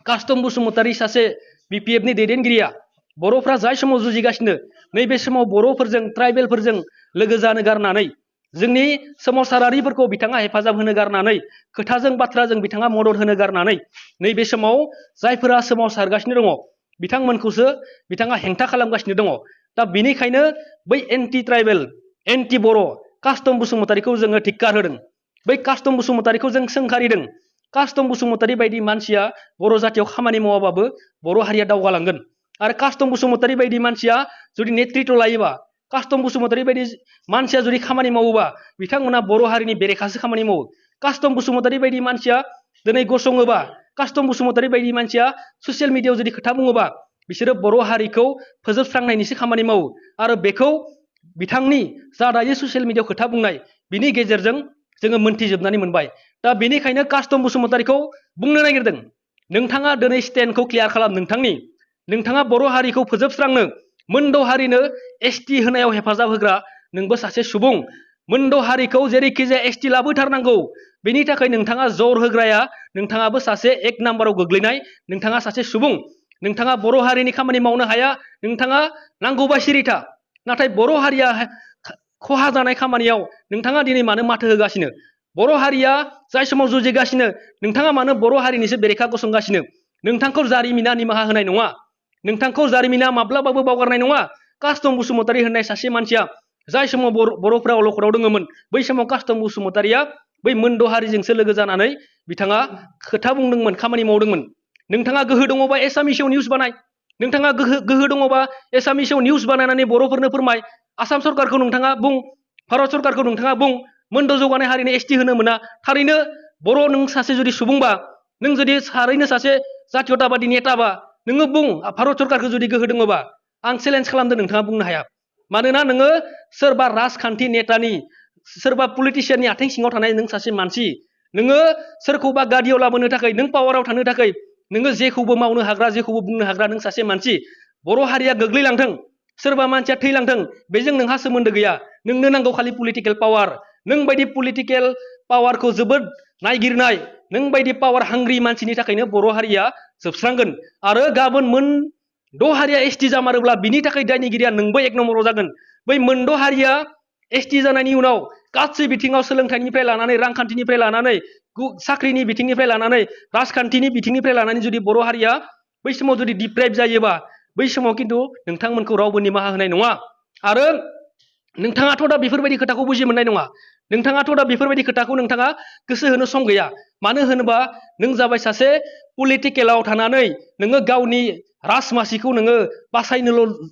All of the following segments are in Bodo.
कास्टम बसुमतारी सासे बिपिएफनि दैदेनगिरिया बर'फ्रा जाय समाव जुजिगासिनो नैबे समाव बर'फोरजों ट्राइबेलफोरजों लोगो जानो गारनानै जोंनि सोमावसारारिफोरखौ बिथाङा हेफाजाब होनो गारनानै खोथाजों बाथ्राजों बिथाङा मदद होनो गारनानै नैबे समाव जायफोरा सोमावसारगासिनो दङ बिथांमोनखौसो बिथाङा हेंथा खालामगासिनो दङ। दा बेनिखायनो बै एन्टि ट्राइबेल एन्टि बर' कास्टम बसुमतारीखौ जोङो धिक्कार होदों। बै कास्टम बसुमतारीखौ जों सोंखारिदों। कास्टम बसुमतारी बायदि मानसिया बर' जातियाव खामानि मावाबाबो बर' हारिया दावगालांगोन। आरो कास्टम बसुमतारी बायदि मानसिया जुदि नेतृत्व लायोबा कास्टम बसुमतारी बायदि मानसिया जुदि खामानि मावोबा बिथांमोना बर' हारिनि बेरेखासो खामानि मावो। कास्टम बसुमतारी बायदि मानसिया दिनै गसङोबा कास्टम बसुमतारी बायदि मानसिया ससियेल मिडियायाव जुदि खोथा बुङोबा बिसोरो बर' हारिखौ फोजोबस्रांनायनिसो खामानि मावो। आरो बेखौ बिथांनि जा दायो ससियेल मिडियायाव खोथा बुंनाय बिनि गेजेरजों जोङो मोनथिजोबनानै मोनबाय। दा बेनिखायनो कास्टम बसुमतारीखौ बुंनो नागिरदों नोंथाङा दिनै स्टेन्डखौ क्लियार खालाम। नोंथाङा बर' हारिखौ फोजोबस्रांनो मोनद' हारिनो एसटि होनायाव हेफाजाब होग्रा नोंबो सासे सुबुं। मोनद' हारिखौ जेरैखिजाया एसटि लाबोथारनांगौ बेनि थाखाय नोंथाङा जर होग्राया नोंथाङाबो सासे एक नाम्बाराव गोग्लैनाय नोंथाङा सासे सुबुं। नोंथाङा बर' हारिनि खामानि मावनो हाया, नोंथाङा नांगौबा सिरिथा। नाथाय बर' हारिया खहा जानाय खामानियाव नोंथाङा दिनै मानो माथो होगासिनो? बर' हारिया जाय समाव जुजिगासिनो नोंथाङा मानो बर' हारिनिसो बेरेखा गसंगासिनो? नोंथांखौ जारिमिना निमाहा होनाय नङा। नोंथांखौ जारिमिना माब्लाबाबो बावगारनाय नङा। कास्टम बसुमतारी होननाय सासे मानसिया जाय समाव बर'फोरा अलखदाव दङमोन बै समाव कास्टम बसुमतारीया बै मोनद' हारिजोंसो लोगो जानानै बिथाङा खोथा बुंदोंमोन, खामानि मावदोंमोन। नोंथाङा गोहो दङबा एसामिसाव निउस बानाय। नोंथाङा गोहो दङबा एसामिसाव निउस बानायनानै बर'फोरनो फोरमाय। आसाम सरकारखौ नोंथाङा बुं, भारत सरकारखौ नोंथाङा बुं मोनद' जौगानाय हारिनो एसटि होनो मोना। थारैनो बर' नों सासे जुदि सुबुंबा नों जुदि थारैनो सासे जातीयताबादि नेताबा नोङो बुं भारत सरकारखौ जुदि गोहो दङबा। आं चेलेन्ज खालामदों नोंथाङा बुंनो हाया। मानोना नोङो सोरबा राजखान्थि नेतानि सोरबा पलिटिसियाननि आथिं सिङाव थानाय नों सासे मानसि। नोङो सोरखौबा गादियाव लाबोनो थाखाय नों पावाराव थानो थाखाय नोङो जेखौबो मावनो हाग्रा जेखौबो बुंनो हाग्रा नों सासे मानसि। बर' हारिया गोग्लैलांथों, सोरबा मानसिया थैलांथों बेजों नोंहा सोमोन्दो गैया। नोंनो नांगौ खालि पलिटिकेल पावार। नों बायदि पलिटिकेल पावारखौ जोबोद नायगिरनाय नों बायदि पावार हांग्रि मानसिनि थाखायनो बर' हारिया जोबस्रांगोन। आरो गाबोन मोनद' हारिया एसटि जामारोब्ला बिनि थाखाय दायनिगिरिया नोंबो एक नम्बराव जागोन। बै मोनद' हारिया एसटि जानायनि उनाव गासै बिथिङाव सोलोंथाइनिफ्राय लानानै रांखान्थिनिफ्राय लानानै साख्रिनि बिथिंनिफ्राय लानानै राजखान्थिनि बिथिंनिफ्राय लानानै जुदि बर' हारिया बै समाव जुदि डिप्राइभ जायोबा बै समाव खिन्थु नोंथांमोनखौ रावबो निमाहा होनाय नङा। आरो नोंथाङाथ' दा बेफोरबायदि खोथाखौ बुजि मोननाय नङा। नोंथाङाथ' दा बेफोरबायदि खोथाखौ नोंथाङा गोसो होनो सम गैया। मानो होनोबा नों जाबाय सासे पलिटिकेलाव थानानै नोङो गावनि राजमासिखौ नोङो बासायनो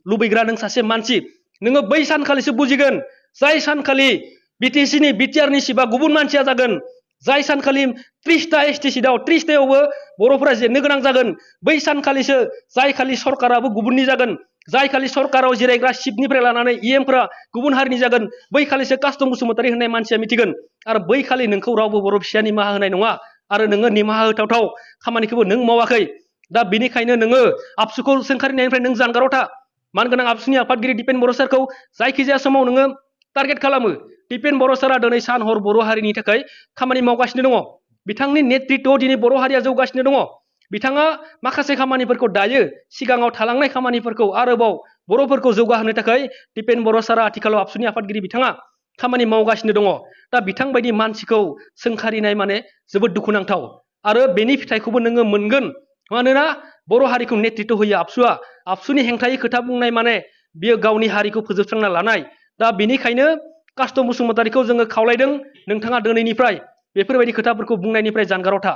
लुबैग्रा नों सासे मानसि। नोङो बै सानखालिसो बुजिगोन जाय सानखालि बिटिसिनि बिटिआरनि सिटआ गुबुन मानसिया जागोन। जाय सानखालि 30टा एसटि सिटआव 30टायावबो बर'फोरा जेननो गोनां जागोन। बै सानखालिसो जाय खालि सरकाराबो गुबुननि जागोन, जाय खालि सरकाराव जिरायग्रा सिटनिफ्राय लानानै इएमफोरा गुबुन हारिनि जागोन बै खालिसो कास्टम बसुमतारी होननाय मानसिया मिथिगोन। आरो बै खालि नोंखौ रावबो बर' फिसाया निमाहा होनाय नङा। आरो नोङो निमाहा होथावथाव खामानिखौबो नों मावाखै। दा बेनिखायनो नोङो आबसुखौ सोंखारिनायनिफ्राय नों जानगाराव था। मानो गोनां आबसुनि आफादगिरि दिपेन बर' सारखौ जायखिजाया समाव नोङो टारगेट खालामो। दिपेन बर' सारा दिनै सान हर बर' हारिनि थाखाय खामानि मावगासिनो दङ। बिथांनि नेतृत्वआव दिनै बर' हारिया जौगासिनो दङ। बिथाङा माखासे खामानिफोरखौ दायो सिगाङाव थालांनाय खामानिफोरखौ आरोबाव बर'फोरखौ जौगाहोनो थाखाय दिपेन बर' सारा आथिखालाव आबसुनि आफादगिरि बिथाङा खामानि मावगासिनो दङ। दा बिथां बायदि मानसिखौ सोंखारिनाय माने जोबोद दुखुनांथाव। आरो बेनि फिथाइखौबो नोङो मोनगोन। मानोना बर' हारिखौ नेतृत्व होयो आबसुआ। आबसुनि हेंथायै खोथा बुंनाय माने बियो गावनि हारिखौ फोजोबस्रांना लानाय। दा बेनिखायनो कास्टम बसुमतारीखौ जोङो खावलायदों नोंथाङा दिनैनिफ्राय बेफोरबायदि खोथाफोरखौ बुंनायनिफ्राय जानगाराव था।